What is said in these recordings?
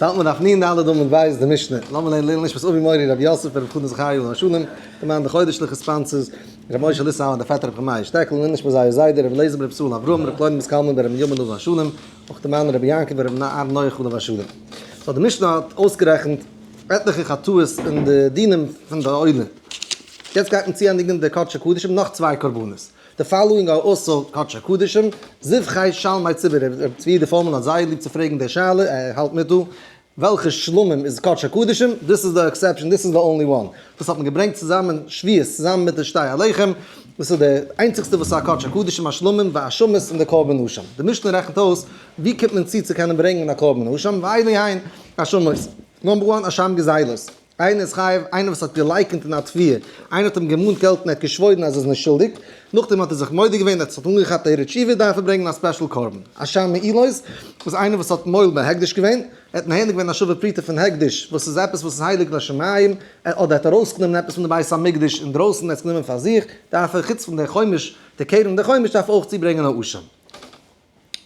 האלט מען דף נ ד עמוד ב' די משנה, לאמיר לערנען לעילוי נשמת אבי מורי רבי יוסף ברב חנן זכריה עליו השלום, די מאן די חודש'ליכע sponsors, רבי משה ליסאו און די פעטער רבי חמאי שטעקל, לעילוי נשמת זייער זיידע רבי אליעזר ברב ישראל אברהם, רבי קלונימוס קלמן ברב בנימין עליו השלום, אויך די מאן רבי יעקב ברב אהרן נח עליו השלום. so די משנה האט אויסגערעכנט עטליכע חטאות אין די דינים פון די עולה. יעצט גייט מען צוענדיגן די קדשי קדשים נאך צוויי קרבנות. The following are also קדשי קדשים, זבחי שלמי ציבור, רבי צבי די פארמאן האט זייער ליב צו פרעגן די שאלה, ער האלט מיט דא, וועלכע שלמים איז קדשי קדשים, this is the exception, this is the only one, דאס האט מען געברענגט צוזאמען שביעות צוזאמען מיט די שתי הלחם, דאס איז די איינציגסטע וואס איז א קדשי קדשים, השלמים והאשמות און די קרבן אשם. די משנה רעכנט אויס ווי קומט מען צו צו קענען ברענגען א קרבן אשם, ואלו הן האשמות, number one אשם גזילות, איינער איז חייב, איינער וואס האט געלייקענט אין א תביעה, איינער האט אים געמאנט געלט און ער האט געשוואוירן אז ער איז נישט שולדיג, נאכדעם האט ער זיך מודה געווען אז עס האט אנגעכאפט א הרהור תשובה, דארף ער ברענגען א special קרבן. אשם מעילות, וואס איינער וואס האט מועל בהקדש געווען, ער האט נהנה געווען א שווה פרוטה פון הקדש, וואס איז עפעס וואס איז הייליג לשמים, אדער ער האט ארויסגענומען עפעס פון די בית המקדש אינדרויסן און ער האט עס גענומען פאר זיך, דארף ער חוץ פון די חומש, די קרן און די חומש, דארף ער אויך צוברענגען א אשם.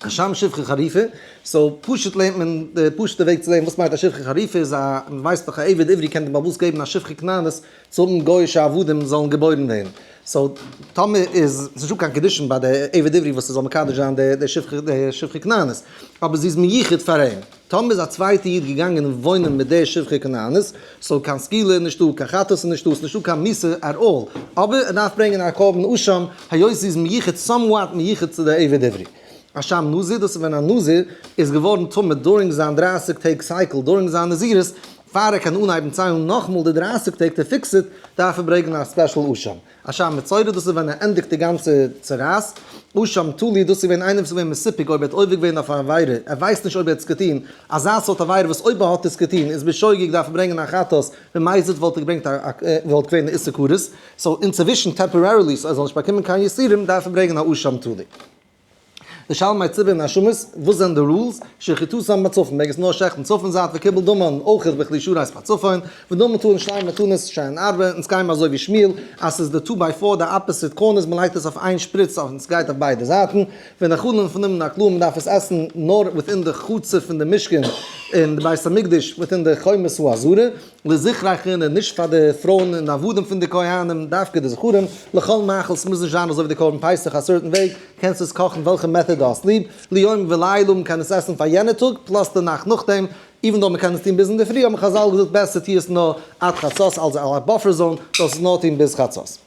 אשם שפחה חרופה, so פשוט לערנט מען די פשוטע וועג צו לערנען וואס מיינט א שפחה חרופה איז א, מען ווייסט דאך א עבד עברי קען דעם באלעבאס געבן א שפחה כנענית צו האבן גוי'אישע עבדים זאלן געבוירן ווערן, so טאמער איז נישטא קיין קידושין ביי די עבד עברי וואס ער זאל מקדש זיין די שפחה די שפחה כנענית, אבער זי איז מיוחד פאר אים. טאמער איז א צווייטע איד געגאנגען וואוינען מיט די שפחה כנענית, so קיין סקילה איז נישטא, קיין חטאת איז נישטא, ס'איז נישטא קיין מיתה at all, אבער ער דארף ברענגען א קרבן אשם, היות זי איז מיוחד somewhat מיוחד צו די עבד עברי. אשם נזיר, דאס איז ווען א נזיר איז געווארן טמא during זיין 30 טעג cycle, during זיין נזירות, פאר ער קען אנהייבן ציילן נאכאמאל די 30 טעג to fix it, דארף ער ברענגען א special אשם. אשם מצורע, דאס איז ווען ער ענדיגט די גאנצע צרעת. אשם תלוי, דאס איז ווען איינער וואס איז געווען מסופק אויב ער האט עובר געווען אויף א עבירה, ער ווייסט נישט אויב ער האט עס געטון, אזא סארט עבירה וואס אויב ער האט עס געטון איז בשוגג דארף ער ברענגען א חטאת, במזיד וואלט ער געברענגט א וואלט געווען א איסור כרת, so אינצווישן temporarily so ער זאל נישט באקומען קיין יסורים דארף ער ברענגען א אשם תלוי. די שלמי ציבור און האשמות, וואס זענען די rules? שחיטתן בצפון, מעג עס נאר שעכטן צפון זייט וקיבל דמן אויך בכלי שרת בצפון, ודמן טעון שתי מתנות שהן ארבע, אונז גייען מיר אזוי ווי שמואל, אז ס'איז די two by four די opposite corners, מען לייגט עס אויף איין שפריץ און ס'גייט אויף ביידע זייטן, ונאכלין לפנים מן הקלעים מען דארף עס עסן נאר within די חצר פון די משכן און די בית המקדש within די חומת העזרה. לזכרי כהונה, נישט פאר די פרויען און עבדים פון די כהנים, דווקא די זכרים, לכל מאכל, ס'מוז נישט זיין אזוי ווי די קרבן פסח א certain וועג, קענסט עס קאכן וועלכע method דו האסט ליב, ליום ולילה, מ'קען עס עסן פאר יענע טאג, plus די נאכט נאכדעם, even though מ'קען עס טון ביז אינדערפרי, האבן חזל געזאגט בעסער טו עס נאר עד חצות, אלס א buffer zone, זאלסט עס נאר טון ביז חצות.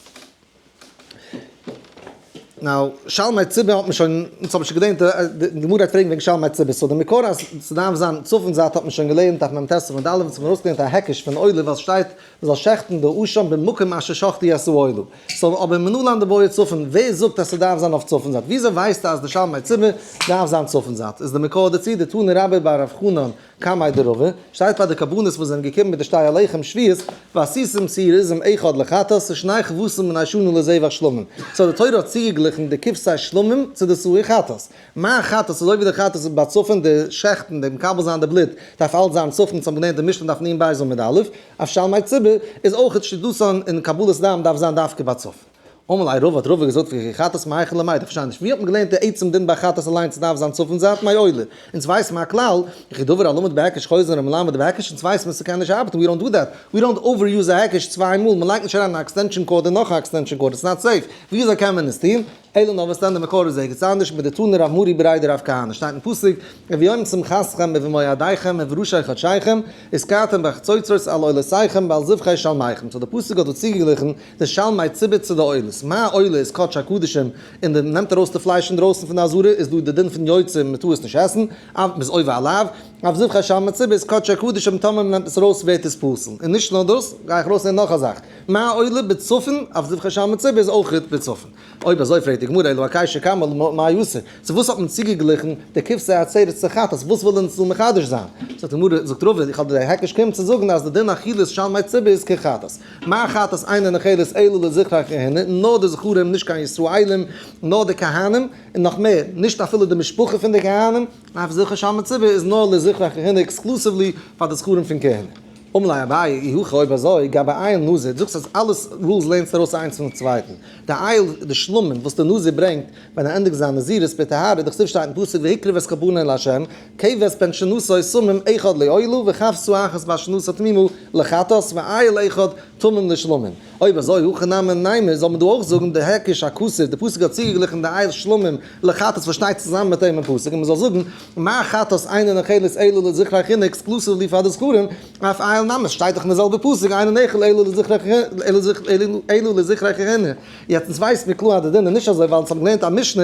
Now, שלמי ציבור האט מען שוין, אונז האבן שוין געלערנט, די גמרא גייט פרעגן וועגן שלמי ציבור, so די מקור אז ס'דארף זיין צפון זייט האט מען שוין געלערנט דף מ ט עמוד א', אונז האבן ארויסגעלערנט א היקש פון עולה ווייל ס'שטייט מ'זאל שעכטן די אשם במקום אשר שחטו את העולה. So אבער מנא לן דבעי צפון, ווער זאגט אז ס'דארף זיין אויף צפון זייט? וויאזוי ווייסטו אז די שלמי ציבור דארף זיין צפון זייט? איז די מקור דערצו דתני רבה בר רב חנן קמיה דרבא, שטייט ביי די קרבנות וואס זענען געקומען מיט די שתי הלחם שבועות, ועשיתם שעיר עזים אחד לחטאת, ושני כבשים בני שנה לזבח שלמים. So די תורה האט צוגעגליכן די כבשי שלמים צו די שעיר חטאת. מה חטאת, אזוי ווי די חטאת איז בצפון, די שעכטן, די מקבל זיין די בלוט, דארף אלץ זיין צפון, צו האבן געלערנט די משנה דף נ ב עמוד א', אף שלמי ציבור, איז אויך שחיטתן און קבלת דם דארף זיין דווקא בצפון. אמר ליה רבא האט רבא געזאגט וכי חטאת מהיכא למידע, איך פארשטיי נישט, ווי האט מען געלערנט די עצם דין ביי חטאת אליינס ס'דארף זיין צפון זייט מעולה, אונז ווייסן מיר א כלל, וכי דבר הלמד בהיקש חוזר ומלמד בהיקש, אונז ווייסן מיר ס'קען נישט ארבעטן, we don't do that, we don't overuse א היקש צוויי מאל, מ'לייגט נישט אריין א extension cord און נאך א extension cord, it's not safe, וויאזוי קען מען עס טון? אלא נאר וואס דען די מקור איז ערגעץ אנדערש מדתני רב מרי בריה דרב כהנא שטייט אין פסוק וביום שמחתכם ובמועדיכם ובראשי חדשיכם ותקעתם בחצוצרות על עולותיכם ועל זבחי שלמיכם so די פסוק האט דא צוגעגליכן די שלמי ציבור צו די עולות מה עולה איז קדש הקדשים און די נעמט ארויס די פלייש אינדרויסן פון די עזרה איז דא די דין פון יוצא מען טאר עס נישט עסן אויב מען איז עובר א לאו אויף זבחי שלמי ציבור איז קדש הקדשים טאמער מען נעמט עס ארויס ווערט עס פסול און נישט נאר דאס גיי איך ארויסנעמען נאך א זאך מה עולה בצפון אויף זבחי שלמי ציבור איז אויכעט בצפון. אויב אזוי פרעגט די גמרא אלא אקיישא קמא למאי אתא, צו וואס האט מען צוגעגליכן די כבשי עצרת צו חטאת, וואס וויל אונז דא מחדש זיין? זאגט די גמרא, זאגט רבא, איך האב די היקש קומט צו זאגן אז די דין אכילת שלמי ציבור איז כחטאת, מה חטאת אינה נאכלת אלא לזכרי כהונה, נאר די זכרים נישט קיין ישראלים, נאר די כהנים, און נאך מער, נישט אפילו די משפחה פון די כהנים, אף זבחי שלמי ציבור איז נאר לזכרי כהונה exclusively פאר די זכרים פון כהונה. אמר ליה אביי, אי הכי אויב אזוי, גבי איל נזיר, דו זאגסט אז אלעס rules לערנסטו ארויס איינס פונעם צווייטן. די איל, די שלמים וואס די נזיר ברענגט ווען ער ענדיגט זיין נזירות בטהרה, דכתיב שטייט אין פסוק והקריב את קרבנו לה', כבש בן שנתו תמים אחד לעולה וכבשה אחת בת שנתה תמימה לחטאת ואיל אחד תמים לשלמים. אויב אזוי הכא נמי נימא זאל מען דא אויך זאגן די היקש הכתוב, די פסוק האט צוגעגליכן די איל שלמים לחטאת וואס שטייט צוזאמען מיט אים אין פסוק און מען זאל זאגן מה חטאת אינה נאכלת אלא לזכרי כהונה exclusively פאר די זכרים, אף איל נמי, שטייט דאך אין די זעלבע פסוק אינו נאכל אלא לזכרי כהונה. יעצט אונז ווייסט מיר קלאר אז די דין איז נישט אזוי ווייל אונז האבן געלערנט א משנה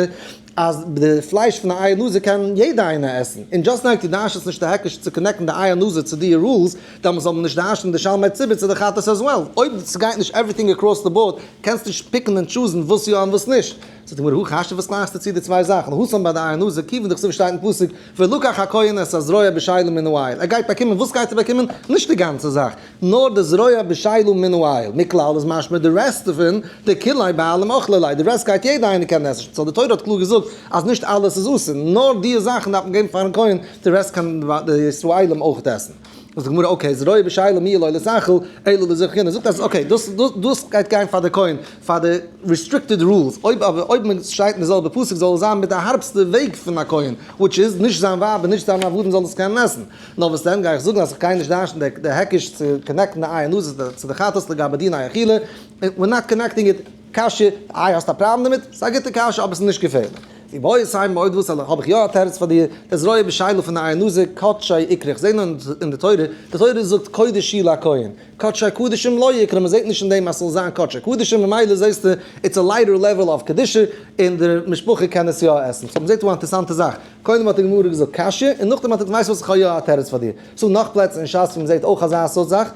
אז די פלייש פון א איל נזיר קען יעדע איינער עסן, און just like דו דרש'סט נישט די היקש צו connect ן די איל נזיר צו די rules, דאמאלס זאל מען נישט דרש'נען די שלמי ציבור צו די חטאת as well. אויב ס'גייט נישט everything across the board, קענסטו נישט pick ן און choose ן וואס יא און וואס נישט. זאגט די גמרא, הכי השתא וואס גלייכסטו צו די צוויי זאכן? התם ביי די איל נזיר, כיוון דכתיב שטייט אין פסוק, ולקח הכהן את הזרוע בשלה מן האיל. ער גייט באקומען, וואס גייט ער באקומען? נישט די גאנצע זאך, נאר די זרוע בשלה מן האיל. מכלל איז משמע די רעסט דערפון, דכוליה בעלים אכלי ליה, די רעסט גייט יעדע איינער קענען עסן. so די תורה האט קלאר געזאגט אז נישט אלעס איז אסור, נאר די זאכן דארף מען געבן פארן כהן, די רעסט קען די ישראלים אויך עסן. זאגט די גמרא okay, זרוע בשלה מיהא לא ליתאכל אלא לזכרי כהונה, זאגט אז okay דאס דאס גייט גיין פאר די כהן פאר די restricted rules, אויב אבער אויב מען שטייט אין די זעלבע פסוק זאל עס זיין מיט די הארבסטע וועג פון א כהן, which is נישט זיין ווייב און נישט זיינע עבדים זאלן עס קענען עסן. נאר וואס דען גיי איך זאגן אז איך גיי נישט דרש'ן די היקש צו connect ן די איל נזיר צו די חטאת לגבי דיני אכילה, we're not connecting it, קשיא, איי האסט א פראבלעם דערמיט? ס'איז א גוטע קשיא אבער ס'איז נישט געפערליך. ואיבעית אימא אויב וואס האב איך יא א תירוץ פאר דיר, די זרוע בשלה פון די איל נזיר קדשי איקרי, איך זעה נאר אין די תורה, די תורה זאגט קודש היא לכהן, קדשי קדשים לא איקרי, מען זעט נישט אין דעם אז ס'זאל זיין קדשי קדשים, ממילא זעסטו it's a lighter level of קדושה, און די משפחה קען עס יא עסן. so מ'זעט דא א אינטערעסאנטע זאך, קודם האט די גמרא געזאגט קשיא, און נאכדעם האט ער ווייסט וואס איך האב יא א תירוץ פאר דיר. ס'דא נאך פלעצער אין שס ווי מ'זעט אויך אזא סארט זאך,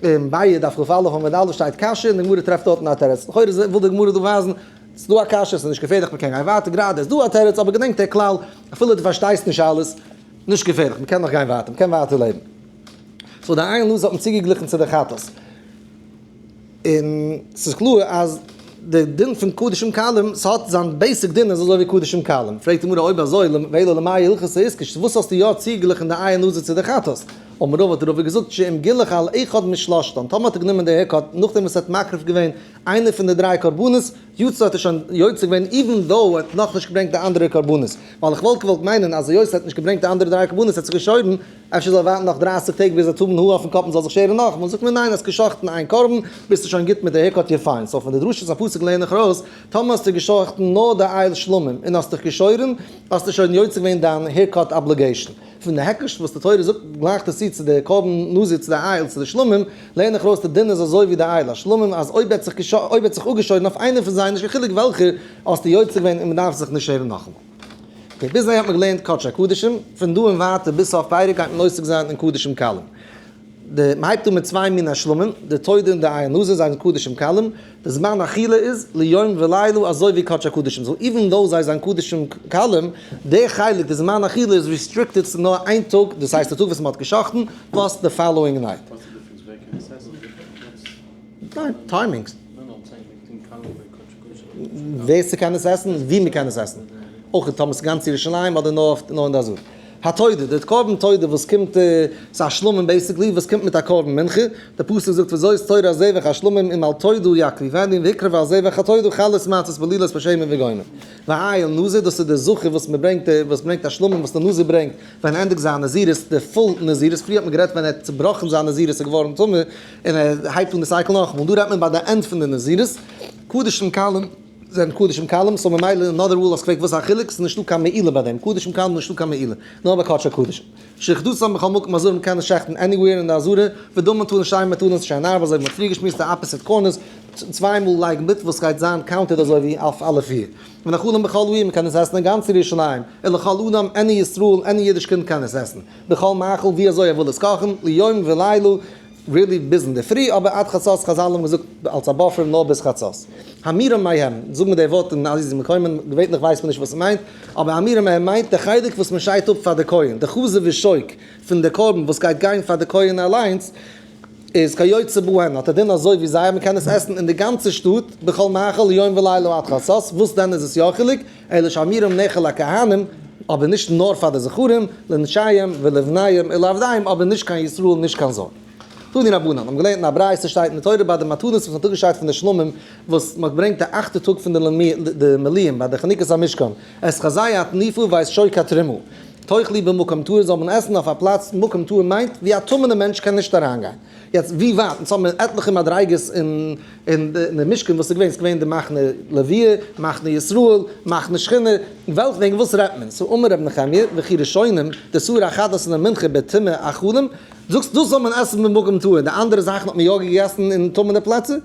אין ביעא דף כא עמוד א' שטייט קשיא און די גמרא טרעפט דארטן א תירוץ, לכאורה וויל די גמרא דא ווייזן ס'איז דא א קשיא, ס'איז נישט געפערליך, מ'קען גיין ווייטער, גראדע איז דא א תירוץ, אבער געדענק דער כלל, אפילו דו פארשטייסט נישט אלעס, נישט געפערליך, מ'קען נאך גיין ווייטער, מ'קען ווייטער לעבן. so די איל נזיר האט מען צוגעגליכן צו די חטאת. און ס'איז קלאר אז די דין פון קדשים קלים, ס'האט זיין basic דין איז אזוי ווי קדשים קלים. פרעגט די גמרא אויב אזוי, ואלא למאי הלכתא איתקש, וואס האסטו יא צוגעגליכן די איל נזיר צו די חטאת? אמר רבא האט רבא געזאגט שאם גילח על אחד משלשתן, טאמער האט ער גענומען די haircut נאכדעם וואס ער האט מקריב געווען איינע פון די דריי קרבנות, יצא האט ער שוין יוצא געווען even though ער האט נאכנישט געברענגט די אנדערע קרבנות, ווייל איך וואלט געוואלט מיינען אז היות ער האט נישט געברענגט די אנדערע דריי קרבנות האט זיך געשוירן, אפשר זאל ער ווארטן נאך 30 טעג ביז ער וועט האבן האר אויפן קאפ און זאל זיך שערן נאכאמאל, זאגט מען ניין האסט געשאכטן איין קרבן ביסטו שוין גוט מיט די haircut you're fine, so פון די דרשת הפסוק לערן איך ארויס, טאמער האסטו געשאכטן נאר די איל שלמים און האסט דיך געשוירן האסטו שוין יוצא געווען דיין haircut obligation. פון די היקש וואס די תורה זאגט גלייכט עס צו צו די קרבן נזיר צו די איל צו די שלמים, לערן איך ארויס די דין איז אזוי ווי די איל השלמים אז אויב ער האט זיך אפגעשוירן אויף איינע פון זיי נישט קיין חילוק וועלכער האסטו יוצא געווען און מען דארף זיך נישט שערן נאכאמאל. okay ביז אהער האט מען געלערנט קדשי קדשים, פון דא און ווייטער ביז סוף פרק גייט מען עוסק זיין אין קדשים קלים. די מ'הייבט אן מיט צוויי מיני שלמים, די תודה און די איל נזיר זענען קדשים קלים, די זמן אכילה איז ליום ולילה אזוי ווי קדשי קדשים, so even though זיי זענען קדשים קלים, די חלק די זמן אכילה איז restricted צו נאר איין טאג, דאס הייסט די טאג וואס מ'האט גע'שחט'ן, plus די following night. ניין, timings. ווער ס'קען עס עסן און ווי מ'קען עס עסן. אויך טאמער ס'איז גאנץ ירושלים אדער נאר אין די עזרה. התודה, די קרבן תודה וואס קומט, ס'איז א שלמים basically, וואס קומט מיט א קרבן מנחה, די פסוק זאגט וזאת תורת זבח השלמים אם על תודה יקריבנו והקריב על זבח התודה חלות מצות בלולות בשמן וגומר. ואיל נזיר, דאס איז די זכר וואס מען ברענגט, וואס ברענגט א שלמים וואס די נזיר ברענגט ווען ער ענדיגט זיין נזירות, די full נזירות, פריער האט מען גערעדט ווען ער האט צובראכן זיין נזירות איז געווארן טמא, און ער הייבט אן די cycle נאכאמאל, דא רעדט מען ביי די end פון די נזירות, קדשים קלים. זענען קדשים קלים, so ממילא another rule האסט געפרעגט וואס איז א חילוק, ס'איז נישטא קיין מעילה ביי דעם, קדשים קלים איז נישטא קיין מעילה, נאר ביי קדשי קדשים. שחיטתן בכל מקום עזרה מ'קען עס שעכטן anywhere אין די עזרה, ודמים טעונין שתי מתנות שהן ארבע אזוי ווי מ'האט פריער געשמועסט די opposite corners, צוויי מאל לייגן בלוט וואס גייט זיין counted אזוי ווי אויף אלע פיר. ונאכלין בכל העיר מ'קען עס עסן אין גאנץ ירושלים, ולכל אדם any ישראל any אידיש קינד קען עס עסן, בכל מאכל ווי אזוי ער וויל עס קאכן, ליום ולילה, really ביז אינדערפרי, אבער עד חצות חזל האבן געזאגט אלס א buffer נאר ביז חצות. המורם מהם, זאג מיר די ווארט אין איזה מקומות, געווענליך ווייסט מען נישט וואס ס'מיינט, אבער המורם מהם מיינט די חלק וואס מען שיידט אפ פאר די כהן, די חזה ושוק פון די קרבן וואס גייט גיין פאר די כהן אליינס, איז כיוצא בהן, האט א דין אזוי ווי זיי, מען קען עס עסן אין די גאנצע שטאט, בכל מאכל ליום ולילה עד חצות, וואס דען איז עס יא חילוק, אלא שהמורם נאכל לכהנים, אבער נישט נאר פאר די זכרים, לנשיהם ולבניהם ולעבדיהם, אבער נישט קיין ישראל נישט קיין זר. תנו רבנן, האבן געלערנט אין א ברייתא שטייט אין די תורה ביי די מתנות וואס מ'האט אפגעשיידט פון די שלמים וואס מ'האט געברענגט די אכטע טאג פון די מילואים ביי די חנוכת המשכן, את חזה התנופה ואת שוק התרומה תאכלו במקום טהור זאל מען עסן אויף א פלאץ, מקום טהור מיינט ווי א טמא'נע מענטש קען נישט אריינגיין. יעצט ווי ווייט, אונז האבן עטליכע מדריגות אין די משכן וואס איז געווען, ס'איז געווען די מחנה לוויה, מחנה ישראל, מחנה שכינה, וועלכע וועגן וואס רעדט מען? ס'איז אמר רבי נחמיה, וכי ראשונים, די שעיר החטאת און די מנחה בטומאה אכלום, זאגסט דאס זאל מען עסן במקום טהור, די אנדערע זאכן האט מען יא געגעסן אין טמא'נע פלעצער?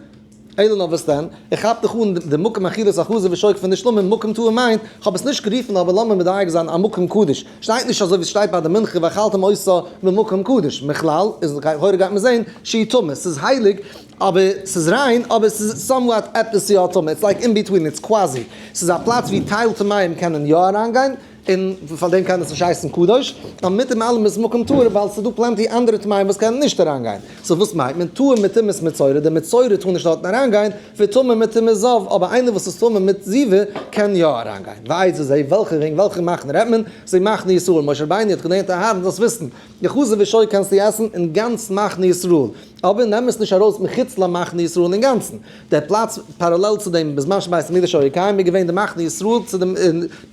אלא נאר וואס דען? איך כאפ דיך אן די מקום אכילת החזה ושוק פון די שלמים, מקום טהור מיינט, כ'האב עס נישט גערופן אבער לאמיר מדייק זיין א מקום קדוש, שטייט נישט אזוי ווי ס'שטייט ביי די מנחה ואכלתם אותה במקום קדוש, מכלל איז לכאורה גייט מען זעהן שהיא טמא, ס'איז הייליג אבער ס'איז ריין אבער ס'איז somewhat עפעס יא טמא, it's like in between, it's quasi, ס'איז א פלאץ ווי טייל טמאים קענען יא אריינגיין, און פאר דעם קען עס נישט הייסן קדוש, אבער מיט דעם אלעם איז מקום טהור ווייל ס'איז דא plenty אנדערע טמאים וואס קענען נישט אריינגיין. so וואס מיינט מען טהור מטומאת מצורע, די מצורע טאר נישט דארטן אריינגיין, וטמא מטומאת זב, אבער איינער וואס איז טמא מיט זיבה קען יא אריינגיין. ואיזו זו, וועלכע וועגן וועלכע מחנה רעדט מען? זו מחנה ישראל, משה רבינו האט געלערנט אהרן זאלסט וויסן, די חזה ושוק קענסטו עסן אין גאנץ מחנה ישראל, אבער נעם עס נישט ארויס מחוץ למחנה ישראל אינגאנצן. דער פלאץ parallel צו דעם בזמן שבית המקדש היה קיים איז געווען די מחנה ישראל צו דעם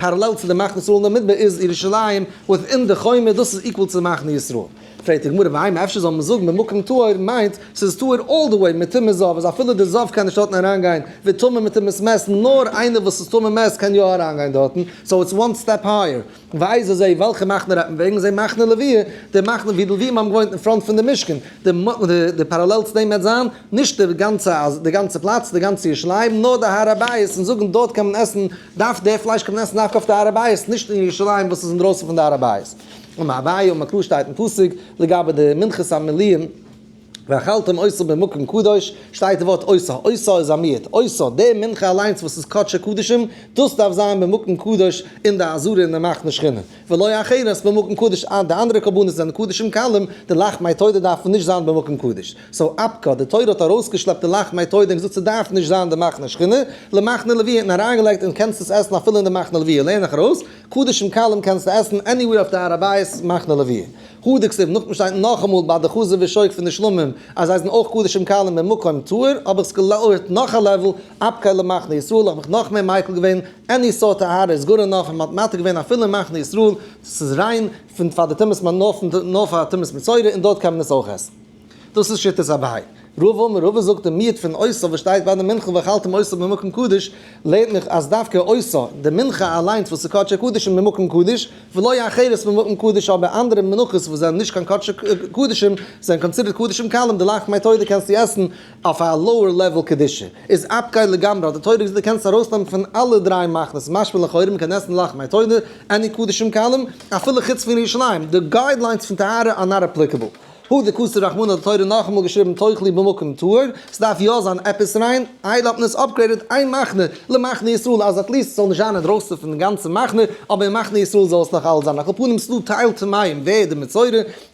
parallel צו די מחנה ישראל אין די מדבר איז ירושלים within די חומה דאס איז equal צו מחנה ישראל. פרעגט די גמרא ואימא אפשר זאל מען זאגן במקום טהור מיינט ס'איז טהור all the way מטומאת זב אז אפילו די זב קען נישט דארטן אריינגיין וטמא מטומאת מת נאר איינער וואס איז טמא מת קען יא אריינגיין דארטן so it's one step higher. ואיזו זו וועלכע מחנה רעדט מען וועגן? זו מחנה לוויה, די מחנה ווי די לווים האבן געוואוינט אין front פון די משכן, די parallel צו דעם וועט זיין, נישט די גאנצע די גאנצע פלאץ, די גאנצע ירושלים, נאר די הר הבית, און זאגן דארט קען מען עסן, דארף די פלייש קען מען עסן דווקא אויף די הר הבית, נישט אין ירושלים וואס איז אינדרויסן פון די הר הבית. אמר אביי אמר קרא שטייט אין פסוק לגבי די מנחת המילואים. ואכלתם אותה במקום קדוש, שטייט די ווארט אותה, אותה איז א מיעוט, אותה, די מנחה אליינס וואס איז קדשי קדשים, דאס דארף זיין במקום קדוש אין די עזרה אין די מחנה שכינה, ולא אחרת במקום קדוש, די אנדערע קרבנות זענען קדשים קלים, די לחמי תודה דארפן נישט זיין במקום קדוש. so אפקה, די תורה האט ארויסגעשלעפט די לחמי תודה און געזאגט ס'דארף נישט זיין די מחנה שכינה, למחנה לוויה און אריינגעלייגט און קענסט עס עסן אפילו אין די מחנה לוויה, לערן איך ארויס, קדשים קלים קענסטו עסן anywhere אויף די הר הבית מחנה לוויה. הא דכתיב, נאכדעם שטייט נאכאמאל ביי די חזה ושוק פון די שלמים אז זיי זענען אויך קדשים קלים במקום טהור, האב איך עס געלאוערט נאך א level, אפקיה למחנה ישראל האב איך נאך מער מיקל געווען, any סארט טהרה איז good enough און מ'האט מתיר געווען אפילו אין מחנה ישראל, ס'איז ריין פון פאר די טומאת נאר פאר טומאת מצורע און דארט קען מען עס אויך עסן. דאס איז שיטת אביי. רבא אמר רבא זאגט די מיעוט פון אותה וואס שטייט ביי די מנחה ואכלתם אותה במקום קדוש לערנט מיך אז דווקא אותה, די מנחה אליינס וואס איז קדשי קדשים במקום קדוש, ולא אחרת במקום קדוש אבער אנדערע מנחות וואס זענען נישט קיין קדשי קדשים זענען considered קדשים קלים, די לחמי תודה קענסטו עסן אויף א lower level קדושה איז אפקיה לגמרי האט די תורה געזאגט דו קענסט ארויסנעמען פון אלע דריי מחנות משמע לכאורה מ'קען עסן לחמי תודה any קדשים קלים אפילו חוץ פון ירושלים די guidelines פון טהרה are not applicable. הא דכתב רחמנא האט די תורה נאכאמאל געשריבן תאכלו במקום טהור, ס'דארף יא זיין עפעס ריין, איי האט מען עס upgraded איין מחנה למחנה ישראל אז at least ס'זאל נישט זיין אינדרויסן פון די גאנצע מחנה, אבער אין מחנה ישראל זאל עס נאך אלץ זיין, על כל פנים ס'דא טייל טמאים ווער די מצורע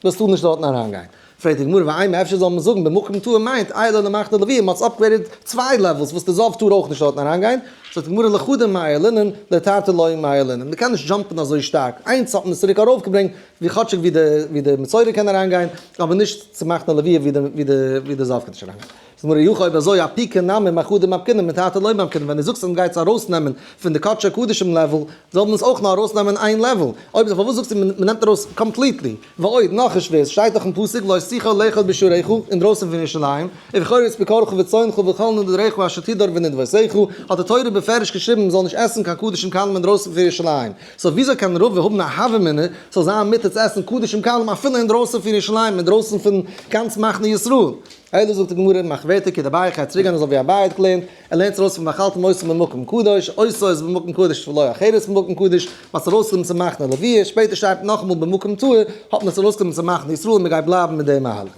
וואס טאר נישט דארטן אריינגיין. פרעגט די גמרא ואימא אפשר זאל מען זאגן במקום טהור מיינט אלא למחנה לוויה מ'האט עס upgraded צוויי levels וואס די זב טאר אויך נישט דארטן אריינגיין, זאגט די גמרא לחדא מעיילינן לתרתי לא מעיילינן, מ'קען נישט jump ן אזוי שטארק, איינס האט מען עס צוריק ארויפגעברענגט ווי כאטשיג ווי די ווי די מצורע קען אריינגיין, אבער נישט צו מחנה לוויה ווי די ווי די ווי די זב קען נישט אריינגיין. זאגט די גמרא אי הכי אויב אזוי אפוקי נמי מחדא מפקינן מתרתי לא מפקינן ווען דו זאגסט אז מ'גייט עס ארויסנעמען פון די קדשי קדשים level זאל מען עס אויך נאר ארויסנעמען איין level, אויב אזוי פארוואס זאגסטו מ'נעמט ארויס completely? ועוד, נאך א שווער, ס'שטייט דאך אין פסוק לא תוכל לאכול בשעריך, אינדרויסן פון ירושלים, ובכור את בכורך וצאנך וכל נדריך אשר תדור ונדבותיך, האט די תורה בפירוש געשריבן מ'זאל נישט עסן קיין קדשים קלים אינדרויסן פון ירושלים, so וויאזוי קען רבא האבן א הוה אמינא ס'זאל זיין מותר צו עסן קדשים קלים אפילו אינדרויסן פון ירושלים, אינדרויסן פון גאנץ מחנה ישראל? אלא זאגט די גמרא, מחוורתא כדאביי כ'גיי צוריק גיין אזוי ווי אביי האט געלערנט, ער לערנט ארויס פון ואכלתם אותה במקום קדוש, אותה איז במקום קדוש ולא אחרת במקום קדוש, מ'האט עס ארויסגענומען צו מחנה לוויה, שפעטער שטייט נאכאמאל במקום טהור, האט מען עס ארויסגענומען צו מחנה ישראל און מ'גייט בלייבן מיט די מהלך.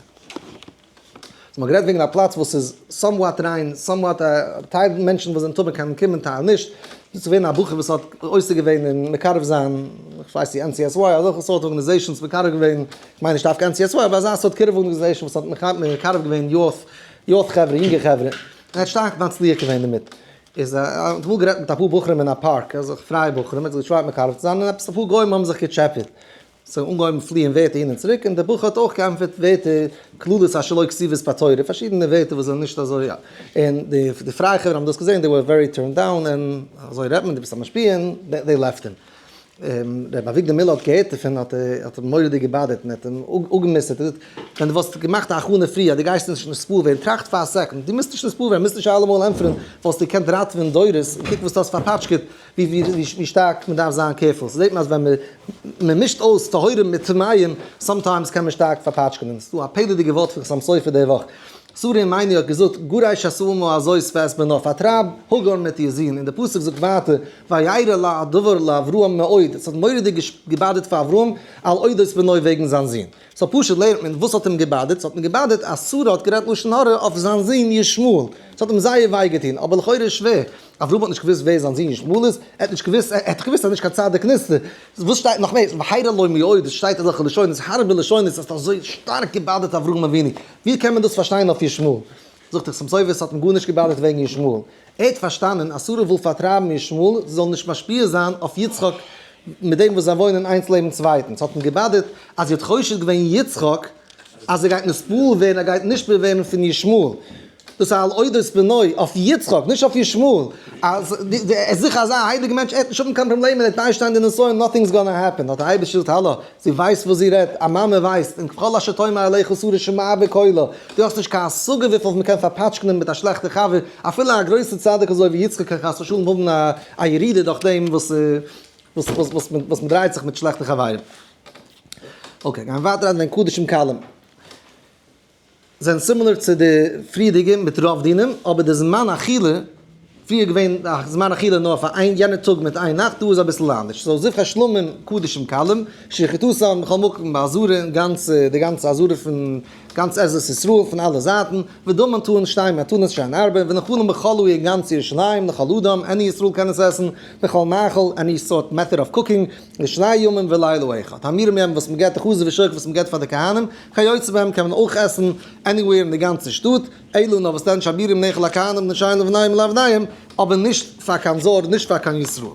so מ'האט גערעדט וועגן א פלאץ וואס איז somewhat ריין, somewhat א טייל מענטשן וואס זענען טמא קענען קומען טייל נישט, דאס איז געווען א בחור וואס האט עוסק געווען אין מקרב זיין, כ'ווייס צו NCSY אזעלכע סארט organizations מקרב געווען, כ'מיין נישט דווקא NCSY אבער אזא סארט קירוב organization וואס האט מקרב געווען youth, youth חברה, יונגע חברה, ער האט שטארק מצליח געווען דערמיט. איז ער האט אמאל גערעדט מיט אפאר בחורים אין א פארק, אזעלכע פרייע בחורים, ער האט זיך געטרייט מקרב צו זיין און עפעס אפאר גוים האבן זיך געטשעפעט. ס'האט אנגעהויבן פליען ווערטער הין און צוריק, און דער בחור האט אויך געענטפערט ווערטער, קללות אשר לא כתובות בתורה, פארשידענע ווערטער וואס זענען נישט אזוי יא. און די די פרייע חברה האבן דאס געזען, they were very turned down, און אזוי רעדט מען, דו ביסט א משפיע, און they left him. רבי אביגדור מילער האט געהערט דערפון האט ער האט אים מורא'דיג געבאדערט און האט אים אפגע'מוסר'ט, ער זאגט, ווען דו וואלסט געמאכט א הכנה פריער אז דו גייסט נישט נתפעל ווערן, טראכט פאר א second, דו מוזט נישט נתפעל ווערן, מוזט נישט אלעמאל ענטפערן, וואלסטו געקענט ראטעווען דורות, און קוק וואס דו האסט פארפאטשקעט, ווי ווי שטארק מען דארף זיין careful, ס'זעט מען אז ווען מען מישט אויס טהורים מיט טמאים, sometimes קען מען שטארק פארפאטשקענען, ס'איז דא א פלא'דיגע ווארט פון חתם סופר די וואך, שרה אמנו האט געזאגט גרש את האמה הזאת ואת בנה, פארטרייב הגר מיט איר זון, און די פסוק זאגט ווייטער וירע הדבר לאברהם מאוד, עס האט מורא'דיג געבאדערט פאר אברהם על אודות בנו וועגן זיין זון, so פשוט לערנט מען וואס האט אים געבאדערט, ס'האט אים געבאדערט אז שרה האט גערעדט לשון הרע אויף זיין זון ישמעאל, ס'האט אים זייער וויי געטון, אבער לכאורה איז שווער, אברהם האט נישט געוואוסט ווער זיין זון ישמעאל איז, ער האט נישט געוואוסט, ער האט געוואוסט אז נישט קיין צדיק נסתר, וואס שטייט נאך מער, וירע לו מאוד, עס שטייט אזעלכע לשונות, הארבע לשונות, עס האט אזוי שטארק געבאדערט אברהם אבינו, ווי קען מען דאס פארשטיין אויף ישמעאל? זאגט דער חתם סופר, עס האט אים גארנישט געבאדערט וועגן ישמעאל, ער האט פארשטאנען אז שרה וויל פארטרייבן ישמעאל, זי זאל נישט משפיע זיין אויף יצחק מיט דעם וואס זיי וואוינען איינס לעבן צווייטן, עס האט אים געבאדערט אז זי האט חושד געווען יצחק אז ער גייט נתפעל ווערן, ער גייט נשפע ווערן פון ישמעאל. דאס איז על אודות בנו, אויף יצחק, נישט אויף ישמעאל. אז ער איז זיכער אזא הייליגער מענטש, ער וועט נישט האבן קיין פראבלעמען, ער וועט ביישטיין די נסיון, nothing is gonna happen. האט דער אייבערשטער געזאגט, האלא, זי ווייסט וואס זי רעדט, א מאמע ווייסט, און ככל אשר תאמר אליך שרה שמע בקולה, דו האסט נישט קיין השגה וויפיל מען קען פארפאטשקענען מיט א שלעכטע חבר, אפילו א גרויסע צדיק אזוי ווי יצחק קען חס ושלום האבן א ירידה דורך דעם וואס וואס מען דרייט זיך מיט שלעכטע חברים. okay, גייען ווייטער וועגן קדשים קלים. זענען similar צו די פריערדיגע מיט רוב דינים, אבער די זמן אכילה, פריער געווען א זמן אכילה נאר פאר איין יענע טאג מיט איין נאכט, דא איז אביסל אנדערש, so זבחי שלמים קדשים קלים, שחיטתן בכל מקום בעזרה אין גאנץ די גאנצע עזרה פון גאנץ עזרת ישראל פון אלע זייטן, ודמן טעון שתי מתנות שהן ארבע, ונאכלין בכל העיר אין גאנץ ירושלים, לכל אדם, any ישראל קען עס עסן, בכל מאכל, any סארט method of cooking, לשני ימים ולילה אחד. האמירים מהם וואס מ'געט די חזה ושוק וואס מ'געט פאר די כהנים, כיוצא בהם קען מען אויך עסן anywhere אין די גאנצע שטאט, אלא נאר וואס דען שהאמירים נאכל לכהנים לנשיהם לבניהם ולעבדיהם, אבער נישט פאר קיין זר נישט פאר קיין ישראל.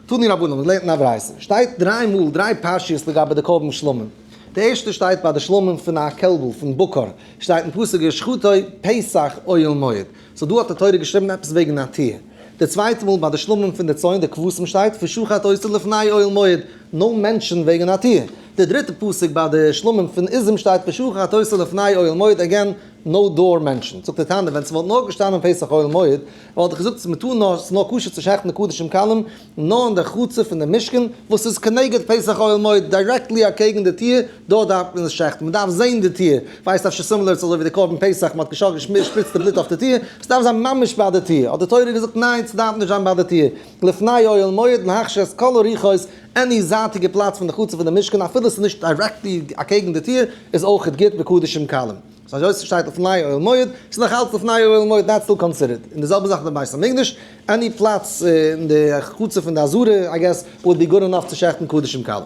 תנו רבנן, מ'האט געלערנט אין א ברייתא, שטייט דריי מאל דריי פרשיות לגבי די קרבן שלמים, די ערשטע שטייט ביי די שלמים פון א קעלבל פון בקר, שטייט אין פסוק ושחטו פתח אוהל מועד, so דא האט די תורה געשריבן עפעס וועגן א טיר. די צווייטע מאל ביי די שלמים פון די צאן די כבשים שטייט ושחט אותו לפני אוהל מועד, no mention וועגן א טיר. די דריטע פסוק ביי די שלמים פון עזים שטייט ושחט אותו לפני אוהל מועד again no door mention. זאגט די תנא ווען ס'וואלט נאר געשטאנען פתח אוהל מועד וואלט איך געזאגט אז מ'טאר נאר ס'איז נאר כשר צו שעכטן די קדשים קלים נאר אין די חצר פון די משכן וואס איז כנגד פתח אוהל מועד directly אקעגן די טיר דארט דארף מען עס שעכטן, מען דארף זען די טיר, ווייסט אפשר similar צו אזוי ווי די קרבן פסח, מען האט געשאכטן געשפריצט די בלוט אויף די טיר, ס'דארף זיין ממש ביי די טיר, האט די תורה געזאגט ניין ס'דארף נישט זיין ביי די טיר, לפני אוהל מועד להכשיר את כל הרוחות, any זייטיגע פלאץ פון די חצר פון די משכן אפילו ס'איז נישט directly אקעגן די טיר איז אויכעט גוט בקדשים קלים. so אזוי ס'שטייט לפני אוהל מועד, ס'איז נאך אלץ לפני אוהל מועד that's still considered, און די זעלבע זאך אין די בית המקדש, any פלאץ אין די חצר פון די עזרה I guess would be good enough צו שעכטן קדשים קלים.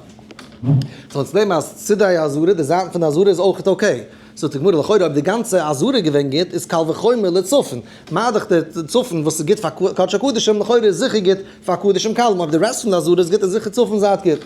so אונז לערנען אז צידי העזרה, די זייטן פון די עזרה איז אויכעט okay. זאגט די גמרא לכאורה אויב די גאנצע עזרה איז געווען גוט איז קל וחומר לצפון, מה דאך די צפון וואס איז גוט פאר קדשי קדשים לכאורה איז זיכער גוט פאר קדשים קלים, אויב די rest פון די עזרה איז גוט איז זיכער צפון זייט גוט.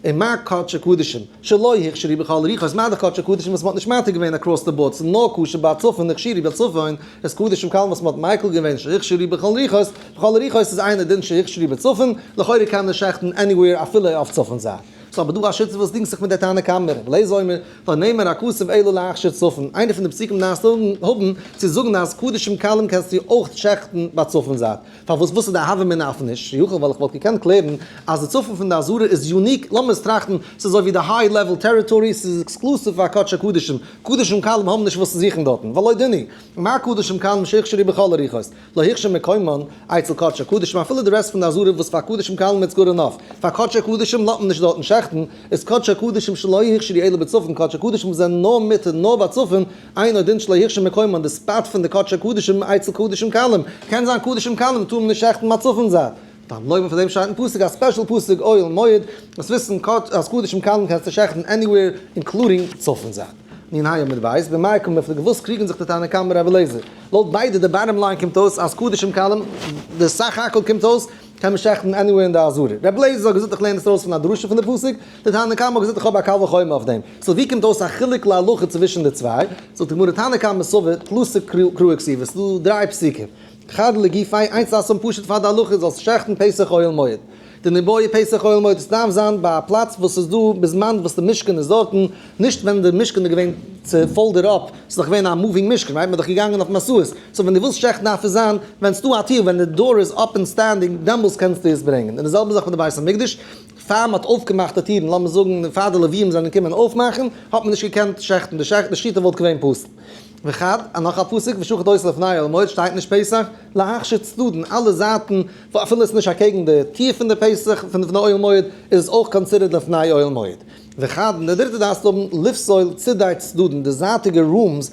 און מה קדשי קדשים שלא הוכשרו בכל הרוחות, מה דאך קדשי קדשים וואס מ'האט נישט מתיר געווען across the board, ס'איז נאר כשר ביי צפון הוכשרו בצפון, איז קדשים קלים וואס מ'האט מיקל געווען שהוכשרו בכל הרוחות, בכל הרוחות איז אינו דין שהוכשרו בצפון, לכאורה קען מען שעכטן anywhere אפילו אויף צפון זייט. ס'איז אבער דא א שיטה וואס דינגט זיך מיט דער תנא קמא, רבי אליעזר אומר, לא נאמר הכתוב אלא להכשיר צפון, איינער פון די פסוקים דארפסטו האבן צו זאגן אז קדשים קלים קענסטו אויך שעכטן ביי צפון זייט. פארוואס וואס איז די הוה אמינא אויף נישט שיכול ווייל איך וואלט געקענט קלערן אז די צפון פון די עזרה איז unique לאמיר עס טראכטן ס'איז אזוי ווי די high level territory ס'איז exclusive פאר קדשי קדשים קדשים קלים האבן נישט וואס צו זוכן דארטן ולא דין הוא מה קדשים קלים שהוכשרו בכל הרוחות לא הוכשר מקומן אצל קדשי קדשים אפילו די rest פון די עזרה וואס פאר קדשים קלים it's good enough פאר קדשי קדשים לאזט מען נישט דארטן שעכטן איז קדשי קדשים שלא הוכשרו אלא בצפון קדשי קדשים וואס זענען נאר מותר נאר ביי צפון אינו דין שלא הוכשר מקומן די spot פון די קדשי קדשים אצל קדשים קלים, קען זיין קדשים קלים טאר מען נישט שעכטן ביי צפון זייט. תלמוד לומר פאר דעם שטייט אין פסוק א special פסוק אוהל מועד, זאלסט וויסן אז קדשים קלים קענסטו שעכטן anywhere including צפון זייט. נ ה עמוד בית, במאי קמיפלגי וואס קריגן זיך די תנא קמא רבי אליעזר? לויט ביידע די bottom line קומט אויס אז קדשים קלים די סך הכל קומט אויס. קען מען שעכטן anywhere אין די עזרה. ר' אליעזר האט געזאגט איך לערן עס ארויס פון א דרשה פון די פסוק, די תנא קמא האט געזאגט איך האב א קל וחומר אויף דעם. so ווי קומט אויס א חילוק להלכה צווישן די צוויי? זאגט די גמרא תנא קמא סבר תלתא קראי כתיבי, ס'איז דא דריי פסוקים. חד לגופיה, איינס דארפסטו האבן פשוט פאר די הלכה זאלסט שעכטן פתח אוהל מועד. דניבעי פתח אוהל מועד, עס דארף זיין ביי א פלאץ וואס איז דא בזמן וואס די משכן איז דארטן, נישט ווען די משכן איז געווען צו fold ed up, ס'איז דאך געווען א moving משכן, right? מ'איז דאך געגאנגען אויף מסעות, so ווען דו ווילסט שעכטן דארף עס זיין ווען ס'דא א טיר, ווען די door איז up and standing, דעמאלס קענסטו עס ברענגען. און די זעלבע זאך מיט די בית המקדש, פאר מ'האט אויפגעמאכט די טירן, לאמיר זאגן פאר די לוויים זענען געקומען אויפמאכן, האט מען נישט געקענט שעכטן, די שחיטה וואלט געווען פסול. וחד, א נאך א פסוק, ושחט אותו לפני אוהל מועד שטייט נישט פתח, להכשיר צדדין, אלע זייטן, אפילו עס איז נישט אקעגן די טיר פון די פתח פון די אוהל מועד, איז עס אויך considered לפני אוהל מועד. וחד, און די דריטע דארפסטו האבן לפסול צידי צדדין, די זייטיגע rooms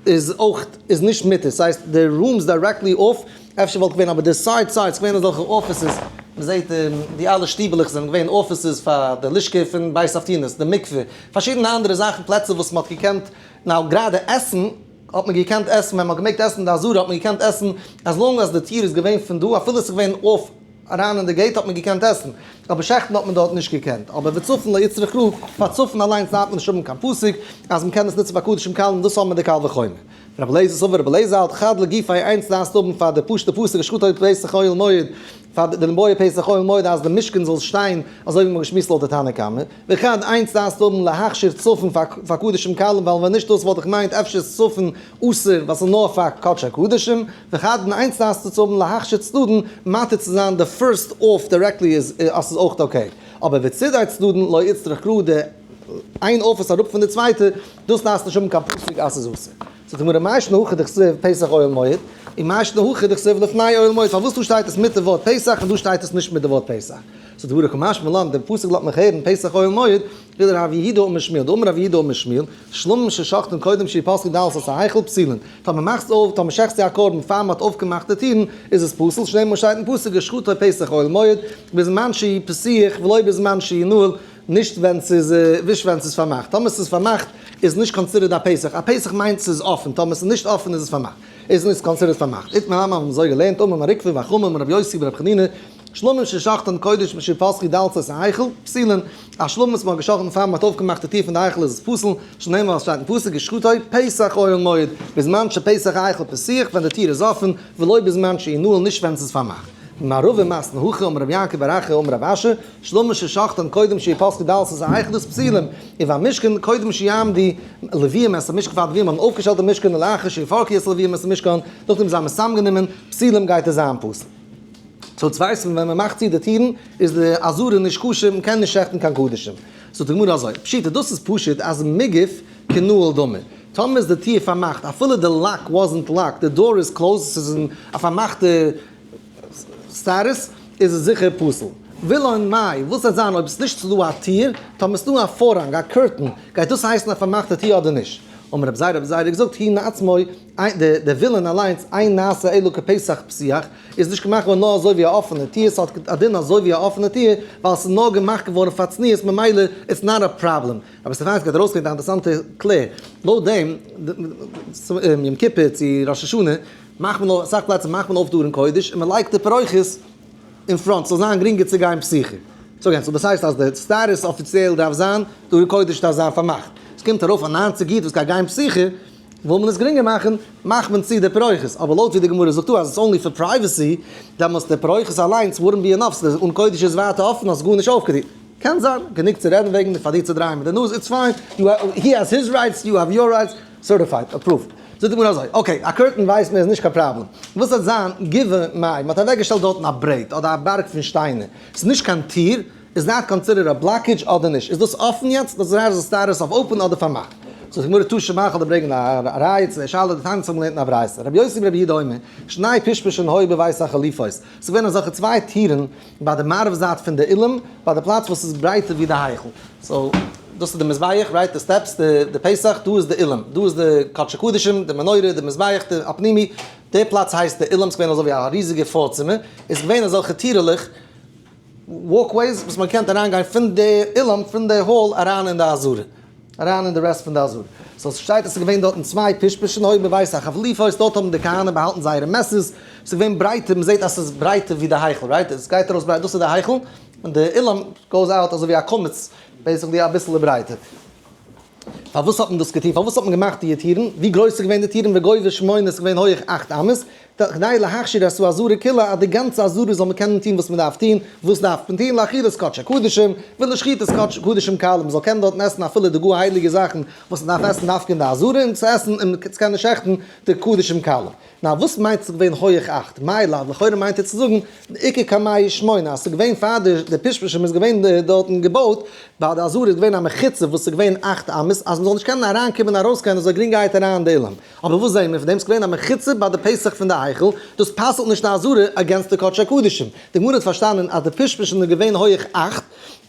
איז אויך איז נישט מותר, ס'הייסט די rooms directly אויף, אפשר וואלט געווען אבער די side sides געווען אזעלכע offices, מ'זעט די אלע שטיבעלעך זענען געווען offices פאר די לשכה פון בית אבטינס, די מקווה, פארשידענע אנדערע זאכן פלעצער וואס מ'האט געקענט now גראדע עסן האט מען געקענט עסן ווען מ'האט געמעגט עסן אין די עזרה האט מען געקענט עסן as long אז די טיר איז געווען פון דא אפילו עס איז געווען אויף אריין אין די gate האט מען געקענט עסן אבער שעכטן האט מען דארט נישט געקענט אבער וצפון לא איצטריך קרא פאר צפון אליינס דארף מען נישט האבן קיין פסוק אז מ'קען עס נוצן פאר קדשים קלים דאס האבן מיר די קל וחומר. רבי אליעזר סבר רבי אליעזר האלט חד לגופיה איינס דארפסטו האבן פאר די פשוטע פסוק ושחטו פתח אוהל מועד פאר דניבעי פתח אוהל מועד אז די משכן זאל שטיין אזוי ווי מ'האט געשמועסט לויט די תנא קמא, וחד איינס דארפסטו האבן להכשיר צפון פאר קדשים קלים ווייל ווען נישט דאס וואלט איך געמיינט אפשר איז צפון אסור ווייל ס'איז נאר פאר קדשי קדשים, וחד און איינס דארפסטו צו האבן להכשיר צדדין מתיר צו זיין די first אויף directly איז אז ס'איז אויך okay, אבער וצידי צדדין לא איצטריך קרא די איין אויף אראפ פון די צווייטע דאס דארפסטו נישט האבן קיין פסוק אז ס'איז אסור. זאגט די גמרא מאי שנא הכא דכתיב פתח אוהל מועד, און מאי שנא הכא דכתיב לפני אוהל מועד, פארוואס דא שטייט עס מיט די ווארט פתח און דא שטייט עס נישט מיט די ווארט פתח? זאגט די גמרא קא משמע לן, דער פסוק לאזט מיך הערן פתח אוהל מועד, ווידער רב יהודה אמר שמואל, דאמר רב יהודה אמר שמואל, שלמים ששחטן קודם שיפתחו דלתות ההיכל פסולין, טאמער מאכסטו אויף, טאמער שעכטסטו א קרבן פאר מען האט אויפגעמאכט די טירן, איז עס פסול, שנאמר שטייט אין פסוק ושחטו פתח אוהל מועד, בזמן שהוא פתוח ולא בזמן שהוא נעול, נישט ווען ס'איז נישט ווען ס'איז פארמאכט, טאמער ס'איז פארמאכט איז נישט considered א פתח, א פתח מיינט ס'איז אפען, טאמער ס'איז נישט אפען איז עס פארמאכט, איז נישט considered פארמאכט. איתמר אמר האבן אזוי געלערנט, אמר מר עוקבא בר חמא אמר רבי יוסי ברבי חנינא, שלמים ששחטן קודם שיפתחו דלתות ההיכל, פסולין, א שלמים וואס מ'האט געשאכטן פאר מ'האט אויפגעמאכט די טיר פון די היכל איז עס פסול, שנאמר שטייט אין פסוק ושחטו פתח אוהל מועד, בזמן שפתח ההיכל פתוח ווען די טיר איז אפען, ולא בזמן שהוא נעול נישט ווען ס'איז פארמאכט. מערבא מתני הכי אמר רבי יעקב בר אחא אמר רב אשי, שלמים ששחטן קודם שיפתחו דלתות ההיכל פסולין, ובמשכן קודם שיעמדו לוויים את המשכן פאר די לוויים האבן אויפגעשטעלט די משכן ולאחר שיפרקו את הלוויים את המשכן, נאכדעם זיי האבן עס צוזאמגענומען, פסולים גייט עס זיין פסול. so צו ווייסן ווען מען מאכט צו די טירן איז די עזרה נישט כשר, מען קען נישט שעכטן קיין קדשים. זאגט די גמרא אזוי, פשיטא דאס איז פשוט אז מגוף כנעול דמי, טאמער איז די טיר פארמאכט אפילו די lock wasn't locked, די door איז closed, עס איז אין א פארמאכטע status, איז עס זיכער פסול. וילון מאי, וואס וועט זיין אויב עס איז נישט דא א טיר, טאמער עס איז דא א פארהאנג, א curtain, גייט דאס הייסן א פארמאכטע טיר אדער נישט? אמר רב זירא, רב זירא האט געזאגט, הוא עצמו, די וילון אליינס, אין נעשה אלא כפתח פתוח, איז נישט געמאכט געווארן נאר אזוי ווי א אפענע טיר, עס האט א דין אזוי ווי א אפענע טיר, ווייל עס איז נאר געמאכט געווארן פאר צניעות, ממילא it's not a problem. אבער ס'פארט גייט ארויסקומען א אינטערעסאנטע קלער, לויט דעם, יום כיפור צו ראש השנה, מאכט מען אויף, אסאך פלעצער מאכט מען אויף די ארון קודש און מען לייגט די פרוכת אין front ס'זאל זיין גרינגער צו גיין פתיחה. so again, so דאס הייסט אז די status אפיציעל דארף זיין, די ארון קודש דארף זיין פארמאכט. עס קומט ארויף א 90 איד וואס גייט גיין פתיחה, וויל מען עס גרינגער מאכן, מאכט מען צו די פרוכת. אבער לויט ווי די גמרא זאגט דא אז עס איז only פאר privacy, דעמאלטס די פרוכת אליינס wouldn't be enough, ס'איז די ארון קודש איז ווייטער אפן, האסט גארנישט אויפגעטון. קען זיין, גענוג צו רעדן וועגן, פאר דיר צו דרייען מיט די נאז, it's fine, he has his rights, you have your rights, certified, approved. זאגט די גמרא אזוי, okay, א curtain ווייסט מען איז נישט קיין פראבלעם. וואס וועט זיין גבעה מאי, מ'האט אוועקגעשטעלט דארטן א ברעט אדער א בארג פון שטיינער, ס'איז נישט קיין טיר, איז that considered א blockage אדער נישט? איז דאס אפן יעצט? דאס איז א status of open אדער פארמאכט? זאגט די גמרא תא שמע כ'וועל דיר ברענגען א ראיה צו די שאלה, דתניא האבן געלערנט אין א ברייתא, רבי יוסי ברבי יהודה אומר, שני פשפשין היו בבית החליפות, ס'איז געווען אזעלכע צוויי טירן ביי די מערב זייט פון די אולם, ביי די פלאץ וואס איז ברייטער ווי די היכל. so, דאס איז די מזבח, right, די steps, די פתח, דא איז די אולם, דא איז די קדשי קדשים, די מנורה, די מזבח, די הפנימי, די פלאץ הייסט די אולם, ס'איז געווען אזוי ווי א ריזיגע פארצימער, איז געווען אזעלכע טירעלעך, walkways, וואס מען קען אריינגיין פון די אולם, פון די hall אריין אין די עזרה. אריין אין די rest פון די עזרה. So ס'שטייט אז ס'איז געווען דארטן צוויי פשפשין, היו בבית החבליפות, דארט האבן די כהנים באהאלטן זייערע מעסערס, ס'איז געווען ברייטער, מ'זעט אז ס'איז ברייטער ווי די היכל, right? עס גייט ארויס ברייט, דאס איז די היכל, און די אולם goes out אזוי ווי א קמץ, basically אביסעלע ברייטער. פארוואס האט מען דאס געטון? פארוואס האט מען געמאכט די טירן? ווי גרויס איז געווען די טירן? וגובה שמונה, איז געווען הויך 8 אמות. כדי להכשיר את העזרה כולה, אז די גאנצע עזרה זאל מען קענען טון וואס מען דארף טון. וואס דארף מען טון? לאכילת קדשי קדשים ולשחיטת קדשים קלים. מען זאל קענען דארטן עסן אפילו די גאר הייליגע זאכן וואס מען דארף עסן דווקא אין די עזרה, און צו עסן און צו קענען שעכטן די קדשים קלים. נאר וואס מיינט ס'איז געווען הויעך 8? מאי לאו, לכאורה מיינט ער צו זאגן, איכא קמייהו שמונה, אז ס'איז געווען פאר די פשפשים איז געווען דארטן געבויט, ביי די עזרה איז געווען א מחיצה וואס איז געווען 8 אמות, אז מ'זאל נישט קענען אריינקומען און ארויסגיין אזוי גרינגערהייט אריין אין די אולם. אבער וואס זעהן מיר פון דעם? ס'איז געווען א מחיצה ביי די פתח פון די היכל, דאס פסל'ט נישט די עזרה against די קדשי קדשים. די גמרא האט פארשטאנען אז די פשפשים איז געווען הויעך 8,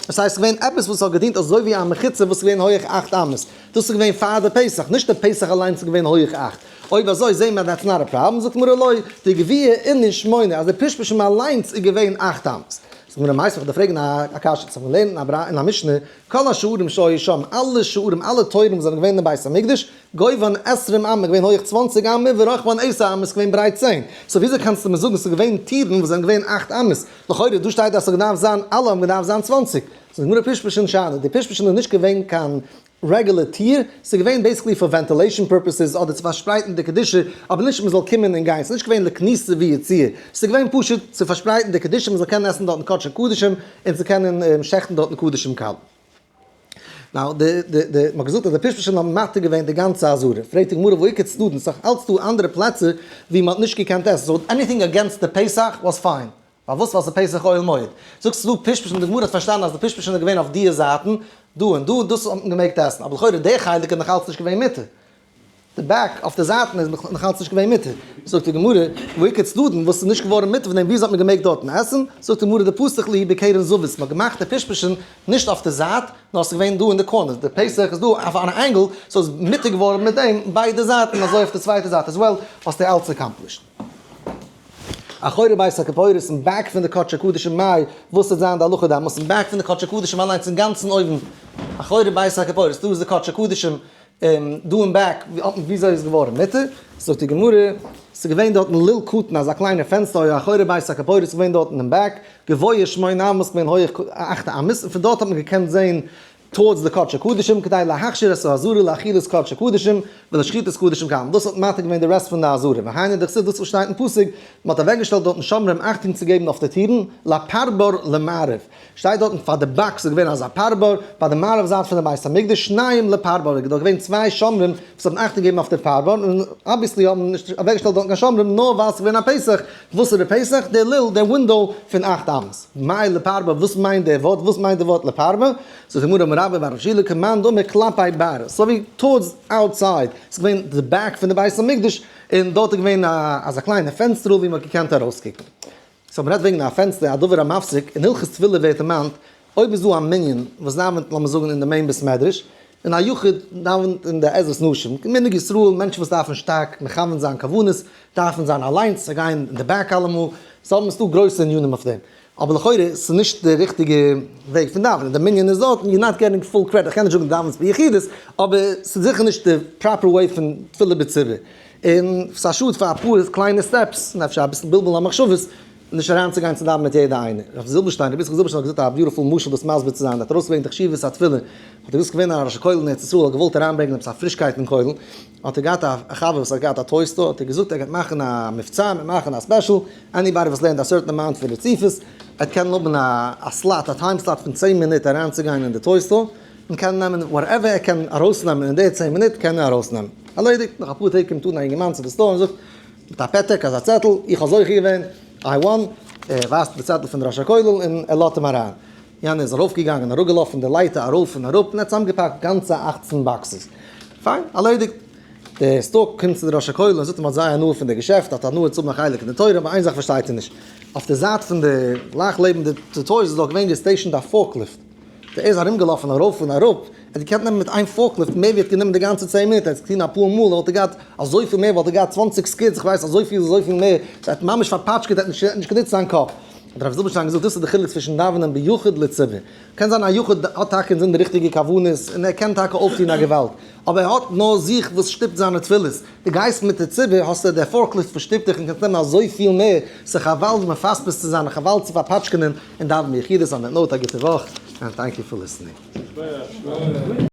דאס הייסט ס'איז געווען עפעס וואס האט געדינט אזוי ווי א מחיצה וואס איז געווען הויעך 8 אמות. דאס איז געווען פאר די פתח, נישט די פתח אליינס איז געווען הויעך 8. אויב אזוי זעהן מיר אז that's not a problem, זאגט גמרא לא, דגביהי אינהו שמונה, אז די פשפשים אליינס איז געווען 8 אמות. זאגט גמרא מיתיבי, איך דארף פרעגן א קשיא, צו מיר לערנען אין א משנה, כל השערים שהיו שם, אלע שערים, אלע טויערן וואס זענען געווען אין בית המקדש, גובהן 20 אמה, געווען הויך 20 אמה, ורחבן 10 אמה, איז געווען ברייט 10. So וויאזוי קענסטו מיר זאגן ס'איז געווען טירן וואס זענען געווען 8 אמות? לכאורה דא שטייט אז ס'האט געדארפט זיין, אלע האבן געדארפט זיין 20. זאגט גמרא פשפשין שאני, די פשפשין איז נישט געווען קיין regular טיר, ס'איז געווען basically פאר ventilation purposes אדער צו פארשפרייטן די קדושה, אבער נישט מ'זאל קומען און גיין, ס'איז נישט געווען לכניסה ויציאה, ס'איז געווען פשוט צו פארשפרייטן די קדושה, מ'זאל קענען עסן דארטן קדשי קדשים און צו קענען שעכטן דארטן קדשים קלים. Now, די, די, די, מ'האט געזאגט אז די פשפשים האבן מתיר געווען די גאנצע עזרה. פרעגט די גמרא, והא איכא צדדין? ס'איז דאך אלץ דא אנדערע פלעצער ווי מ'האט נישט געקענט עסן, so anything against די פתח was fine. פארוואס? ווייל ס'איז פתח אוהל מועד. זאגסט דא פשפשים, די גמרא האט פארשטאנען אז די פשפשים איז געווען אויף די זייטן, דא און דא, דאס האט מען געמעגט עסן. אבער לכאורה די חלק איז נאך אלץ נישט געווען מותר. די back אויף די זייטן איז נאך אלץ נישט געווען מותר. זאגט די גמרא, והא איכא צדדין, וואס איז נישט געווארן מותר פון דעם, וויאזוי האט מען געמעגט דארטן עסן? זאגט די גמרא, דפתח להו בקרן זווית, מ'האט געמאכט די פשפשים נישט אויף די זייט, נאר ס'איז געווען דא אין די corner, די פתח איז דא אויף אן angle, so איז מותר געווארן מיט דעם ביידע זייטן, אזוי אויף די צווייטע זייט as well, האסטו אלץ accomplished. אחורי בית הכפורת אין back פון די קדשי קדשים מאי, וואס וועט זיין די הלכה דעמאלטס אין back פון די קדשי קדשים אליינס אינגאנצן אויבן, אחורי בית הכפורת, דא איז די קדשי קדשים, דא אין back, וויאזוי איז געווארן מותר? זאגט די גמרא, ס'איז געווען דארטן ליל קטן, אזא קליינע פענסטער, היה אחורי בית הכפורת איז געווען דארטן אין back, גבוה 8 אמות, געווען הויעך 8 אמות, און פון דארט האט מען געקענט זען towards די קדשי קדשים, כדי להכשיר את העזרה לאכילת קדשי קדשים ולשחיטת קדשים קלים. דאס האט מתיר געווען די rest פון די עזרה. והיינו דכתיב, דאס וואס שטייט אין פסוק, מען האט אוועקגעשטעלט דארטן שומרים אכטונג צו געבן אויף די טירן, לפרבר למערב. שטייט דארטן פאר די box איז געווען אזא פרבר, ביי די מערב זייט פון די בית המקדש, שניים לפרבר, איז דארט געווען צוויי שומרים וואס האבן אכטונג געגעבן אויף די פרבר, און obviously האבן נישט אוועקגעשטעלט דארטן קיין שומרים, נאר ווייל ס'איז געווען א פתח. וואס איז די פתח? די ליל, די window פון 8 אמות. מאי לפרבר, וואס מיינט די ווארט? וואס מיינט די ווארט לפרבר? זאגט די גמרא, אמר רבה בר רב שילא, כמאן דאמר כלפי ברא, אזוי ווי towards outside, ס'איז געווען די back פון די בית המקדש, און דארט איז געווען אזא קליינע פענסטערל ווי מ'האט געקענט ארויסקוקן. So מ'רעדט וועגן א פענסטער, א דבר המפסיק, אין הלכות תפילה ווערט דערמאנט, אויב איז דא א מנין וואס דאווענט לאמיר זאגן אין די main בית מדרש, און א יחיד דאווענט אין די עזרת נשים, מנהג ישראל, מענטשן וואס דארפן שטארק מכוון זיין כוונות, דארפן זיין אליינס, זיי גייען אין די back אלעמאל, so האבן עס דא גרויסע ענינים אויף דעם. אבער לכאורה ס'איז נישט די ריכטיגע וועג פון דאווענען, די מנין איז דארט און you're not getting full credit, איך קען נישט זאגן דאווענסט ביחידות, אבער ס'איז זיכער נישט די proper way פון תפילה בציבור. און ס'איז א שאד פאר אפאר קליינע steps, און אפשר אביסל בלבול המחשבות, נישט אריינצוגיין צו דאווענען מיט יעדע איינער. רב זילבערשטיין, רבי יצחק זילבערשטיין האט געזאגט א beautiful משל דאס מסביר צו זיין, ער האט ארויסגעברענגט די חשיבות התפילה, האט ער געזאגט ס'איז געווען א ראש הכולל אין ארץ ישראל האט געוואלט אריינברענגען עפעס א פרישקייט אין כולל, האט ער געהאט א חבר וואס האט געהאט א toy store, האט ער געזאגט ער גייט מאכן א מבצע, מיר מאכן א special, anybody וואס לערנט א certain amount פון רציפות, ער קען האבן א slot, א time slot פון 10 מינוט אריינצוגיין אין די toy store, און קען נעמען whatever ער קען ארויסנעמען אין די 10 מינוט קען ער ארויסנעמען. ערלעדיגט, נאך אפאר טעג קומט אן א אינגערמאן צו די store און זאגט, מיט א פתק, אזא צעטל, איך האב זוכה געווען, I won, ער ווייזט די צעטל פון די ראש הכולל און ער לאזט אים אריין. יענער איז ארויפגעגאנגען, אראפגעלאפן די לייטער ארויף און אראפ, און ער האט צוזאמגעפאקט גאנצע 18 boxes. פיין, ערלעדיגט. דער store קומט צו די ראש הכולל און זאגט אים האט זייער הנאה פון די געשעפט, האט הנאה צו האבן א חלק אין די תורה, אבער איין זאך פארשטייט ער נישט. אויף די זייט פון די, גלייך לעבן די toys איז דאך געווען גע stationed א forklift. דער איז ארומגעלאפן ארויף און אראפ, ער האט געקענט נעמען מיט איין forklift מער ווי ער האט גענומען די גאנצע 10 מינוט, ער האט עס געטון אפאר מאל, וואלט ער געהאט אזויפיל מער, וואלט ער געהאט 20 skids, איך ווייס אזויפיל, אזויפיל מער, ער האט ממש פארפאטשקעט, ער האט נישט גענוצט זיין קאפ. האט הרב זילבערשטיין געזאגט, דאס איז די חילוק צווישן דאווענען ביחיד לציבור. קען זיין א יחיד האט טאקע אינזין די ריכטיגע כוונות און ער קען טאקע אויפטון א געוואלד, אבער ער האט נאר זיך וואס שטופט זיינע תפילות. דו גייסט מיט די ציבור האסטו דער forklift וואס שטופט דיך און קענסט נעמען אזויפיל מער, ס'איז חבל מפספס צו זיין און חבל צו פארפאטשקענען און דאווען ביחידות. On that note, א גוטע וואך and thank you for listening.